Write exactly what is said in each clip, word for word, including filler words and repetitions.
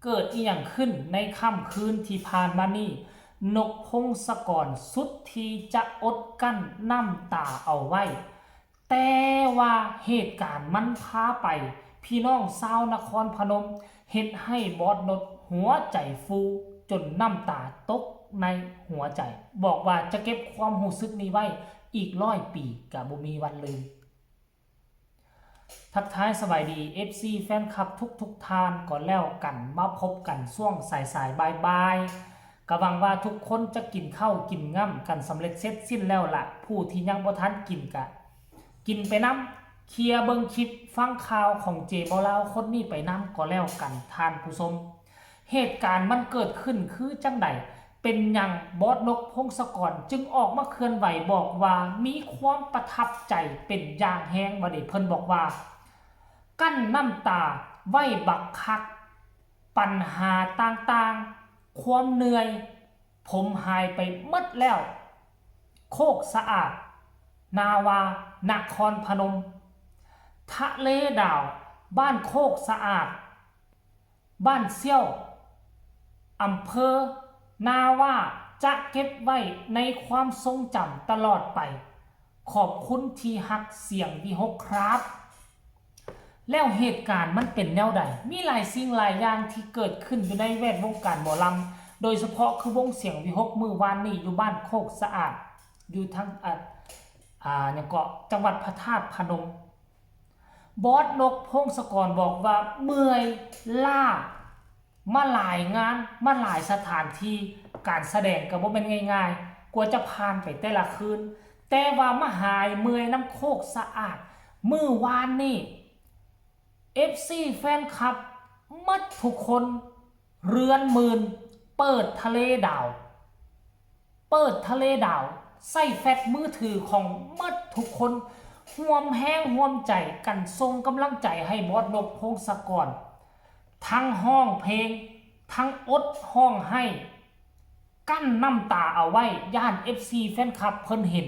เกิดอีหยังขึ้นในค่ำคืนที่ผ่านมานี้ นกพงศกรสุดที่จะอดกั้นน้ำตาเอาไว้ แต่ว่าเหตุการณ์มันพาไป พี่น้องชาวนครพนม เฮ็ดให้บอสนกหัวใจฟูจนน้ำตาตกในหัวใจ บอกว่าจะเก็บความรู้สึกนี้ไว้อีกร้อยปีก็บ่มีวันลืม ทักทายสบายดี เอฟซี แฟนคลับทุกๆท่านก่อนแล้วกัน มาพบกันช่วงสายๆบ่ายๆ ก็หวังว่าทุกคนจะกินข้าวกินง่ำกันสำเร็จเสร็จสิ้นแล้วละ ผู้ที่ยังบ่ทันกินกะ กินไปนำ เคลียร์เบิ่งคลิปฟังข่าวของเจเบาลาวคนนี้ไปนำก็แล้วกันท่านผู้ชม เหตุการณ์มันเกิดขึ้นคือจั่งใด เป็นหยังบอสนกพงศกรจึงออกมาเคลื่อนไหวบอกว่ามีความประทับใจเป็นอย่างแฮง ว่าเด้ เพิ่นบอกว่า กั้นน้ำตาไว้บักคัก ปัญหาต่างๆ ความเหนื่อย ผมหายไปหมดแล้ว โคกสะอาด นาวา นครพนม ทะเลดาว บ้านโคกสะอาด บ้านเซี่ยว อำเภอ นาวา จะเก็บไว้ในความทรงจำตลอดไป ขอบคุณที่ฮักเสียงวิหกครับ แล้วเหตุการณ์มันเป็นแนวใด มีหลายสิ่งหลายอย่างที่เกิดขึ้นอยู่ในแวดวงการหมอลำ โดยเฉพาะคือวงเสียงวิหกมื้อวานนี้อยู่บ้านโคกสะอาด อยู่ทาง อ่า อ่า หยังเกาะ จังหวัดพระธาตุพนม บอสนกพงศกรบอกว่าเมื่อยล้า มาหลายงาน มาหลายสถานที่ การแสดงก็บ่แม่นง่ายๆ กว่าจะผ่านไปแต่ละคืน แต่ว่ามาหายเมื่อยนำโคกสะอาด มื้อวานนี้ เอฟซี แฟนคลับหมดทุกคน เรือนหมื่น เปิดทะเลดาว เปิดทะเลดาว ใส่แฟลชมือถือของหมดทุกคน ร่วมแฮงร่วมใจกันส่งกำลังใจให้บอสนกพงศกร ทั้งร้องเพลง ทั้งอดร้องไห้ กั้นน้ำตาเอาไว้ ย้าน เอฟซี แฟนคลับเพิ่นเห็น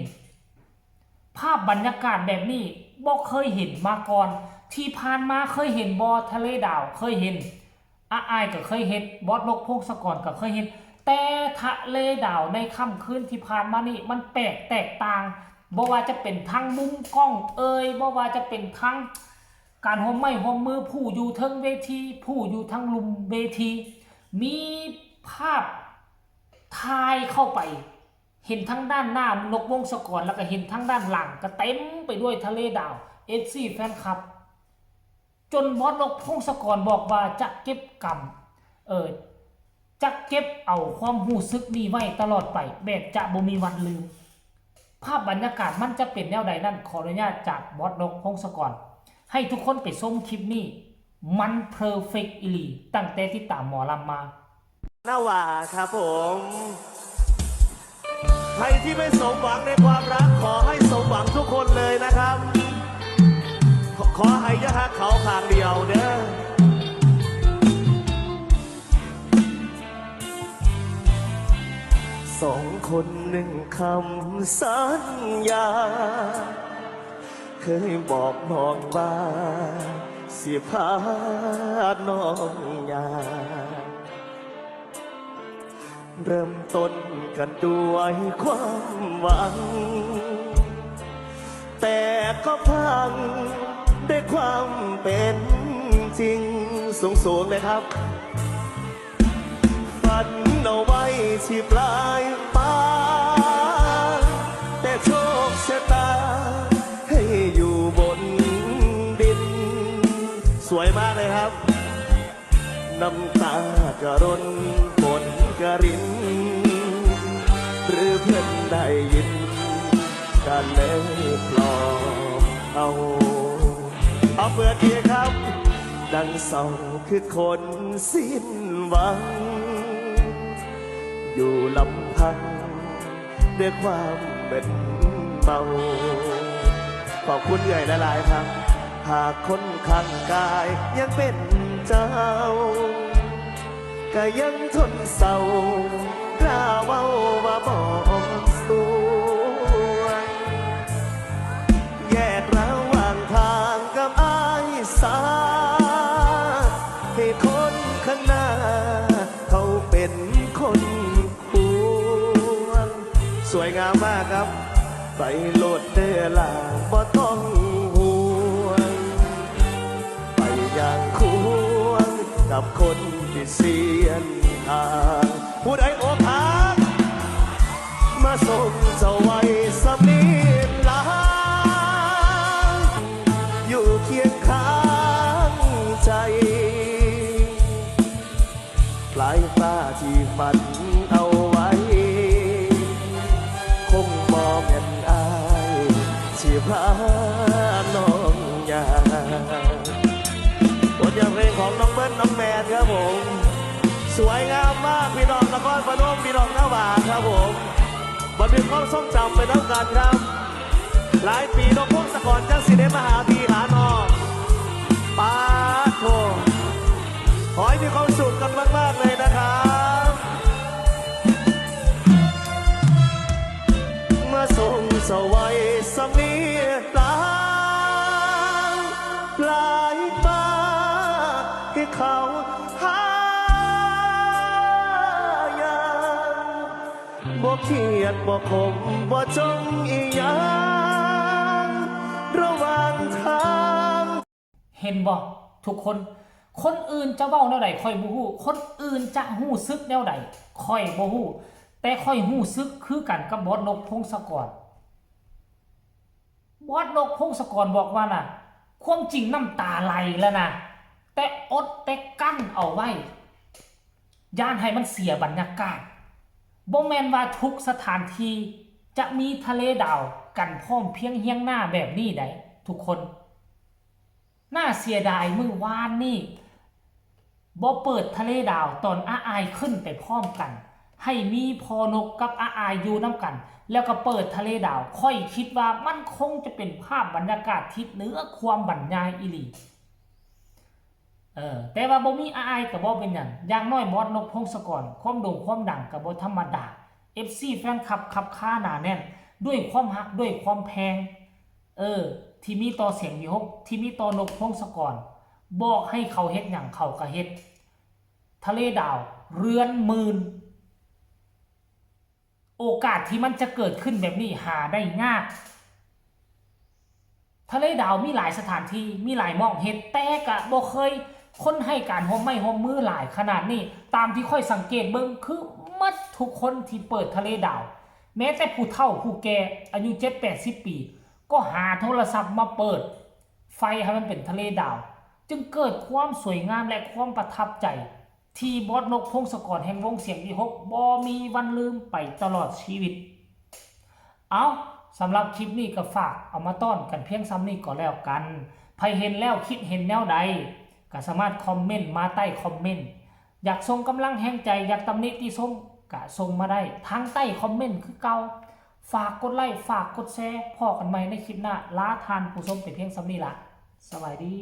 ภาพบรรยากาศแบบนี้บ่เคยเห็นมาก่อน ที่ผ่านมาเคยเห็นบ่ ทะเลดาว เคยเห็น อาอ้ายก็เคยเห็น บอสนกพงศกรก็เคยเห็น แต่ทะเลดาวในค่ำคืนที่ผ่านมานี่มันแปลกแตกต่าง บ่ว่าจะเป็นทั้งมุมกล้องเอ่ย บ่ว่าจะเป็นทั้งการร่วมไม้ร่วมมือ ผู้อยู่เทิงเวที ผู้อยู่ทางลุ่มเวที มีภาพถ่ายเข้าไป เห็นทั้งด้านหน้านกพงศกร แล้วก็เห็นทั้งด้านหลัง ก็เต็มไปด้วยทะเลดาว เอฟซี แฟนคลับ จนบอสนกพงศกรบอกว่าจะเก็บกำ เออ จะเก็บเอาความรู้สึกนี้ไว้ตลอดไป แบบจะบ่มีวันลืม ภาพบรรยากาศมันจะเป็นแนวใดนั้น ขออนุญาตจากบอสนกพงศกร ให้ทุกคนไปชมคลิปนี้ มันเพอร์เฟกต์อีหลี ตั้งแต่ติดตามหมอลำมา นาวาครับผม ใครที่ไม่สมหวังในความรัก ขอให้สมหวังทุกคนเลยนะครับ ขอขอให้อย่าฮักเขาข้างเดียวเด้อ สองคนหนึ่งคำสัญญา เคยบอกน้องว่า สิพาน้องยาง เริ่มต้นกันด้วยความหวัง แต่ก็พังด้วยความเป็นจริง สูงๆเลยครับ ฝันเอาไว้ที่ปลายฟ้า แต่โชคชะตา ให้อยู่บนดิน สวยมากเลยครับ น้ำตากะรนฝนกะริน หรือเพื่อนได้ยิน กันเลยปลอบเอา เอาเปิดอีกครับ ดังเศร้าคือคนสิ้นหวัง อยู่ลำพัง ด้วยความเป็นเมา ขอบคุณเอื้อยหลายๆครับ หากคนข้างกายยังเป็นเจ้า ก็ยังทนเศร้ากล้าเว้าว่าบ่สวย แยกระหว่างทางกับอ้ายสา ให้คนข้างหน้า สวยงามมากครับ ไปโลดเด้อล่ะ บ่ต้องห่วง ไปอย่างควงกับคนที่เสียนทาง ผู้ใดอกหัก มาส่งเจ้าไว้สำนีลา อยู่เคียงข้างใจ ปลายฟ้าที่ฝันเอาไว้ คงบ่แม่นอ้ายที่พาน้องยาง บทอย่างเพลงของน้องเบิ้ลน้องแมนครับผม สวยงามมากพี่น้องนครพนมพี่น้องหน้าหวานครับผม บันทึกความทรงจำไปนำกันครับ หลายปีนกพงศกรจังสิได้มาหาพี่หาน้อง ปาดโถ ขอให้มีความสุขกันมากๆเลยนะครับ มาส่งเจ้าไว้สำนีตา ปลายฟ้าให้เขาหายัง บ่เครียดบ่ขมบ่จมอีหยัง ระหว่างทาง เห็นบ่ทุกคน คนอื่นจะเว้าแนวใดข้อยบ่ฮู้ คนอื่นจะฮู้สึกแนวใดข้อยบ่ฮู้ แต่ข้อยฮู้สึกคือกันกับบอสนกพงศกร บอสนกพงศกรบอกว่าน่ะ ความจริงน้ำตาไหลแล้วนะ แต่อดแต่กั้นเอาไว้ ย่านให้มันเสียบรรยากาศ บ่แม่นว่าทุกสถานที่จะมีทะเลดาวกันพร้อมเพียงเฮียงหน้าแบบนี้ได้ทุกคน น่าเสียดายมื้อวานนี่บ่เปิดทะเลดาวตอนอาอายขึ้นไปพร้อมกัน ให้มีพอนกกับอาอายอยู่นำกัน แล้วก็เปิดทะเลดาว ข้อยคิดว่ามันคงจะเป็นภาพบรรยากาศที่เหนือความบรรยายอีหลี เออ แต่ว่าบ่มีอาอายก็บ่เป็นหยัง อย่างน้อยบอสนกพงศกร ความโด่งความดังก็บ่ธรรมดา เอฟซี แฟนคลับคับคาหนาแน่น ด้วยความฮักด้วยความแพง เออ ที่มีต่อเสียงวิหก ที่มีต่อนกพงศกร บอกให้เขาเฮ็ดหยังเขาก็เฮ็ด ทะเลดาวเรือนหมื่น โอกาสที่มันจะเกิดขึ้นแบบนี้หาได้ยาก ทะเลดาวมีหลายสถานที่ มีหลายหม่องเฮ็ด แต่กะบ่เคยคนให้การร่วมไม้ร่วมมือหลายขนาดนี้ ตามที่ข้อยสังเกตเบิ่งคือหมดทุกคนที่เปิดทะเลดาว แม้แต่ผู้เฒ่าผู้แก่อายุเจ็ดแปดสิบปี ก็หาโทรศัพท์มาเปิดไฟให้มันเป็นทะเลดาว จึงเกิดความสวยงามและความประทับใจ ที่บอสนกพงศกรแห่งวงเสียงวิหกบ่มีวันลืมไปตลอดชีวิต เอา สำหรับคลิปนี้ก็ฝากเอามาต้อนกันเพียงส่ำนี้ก็แล้วกัน ไผเห็นแล้วคิดเห็นแนวใด ก็สามารถคอมเมนต์มาใต้คอมเมนต์ อยากส่งกำลังแฮงใจ อยากตำหนิติชมก็ส่งมาได้ทางใต้คอมเมนต์คือเก่า ฝากกดไลค์ ฝากกดแชร์ พ้อกันใหม่ในคลิปหน้า ลาท่านผู้ชมไปเพียงส่ำนี้ละ สบายดี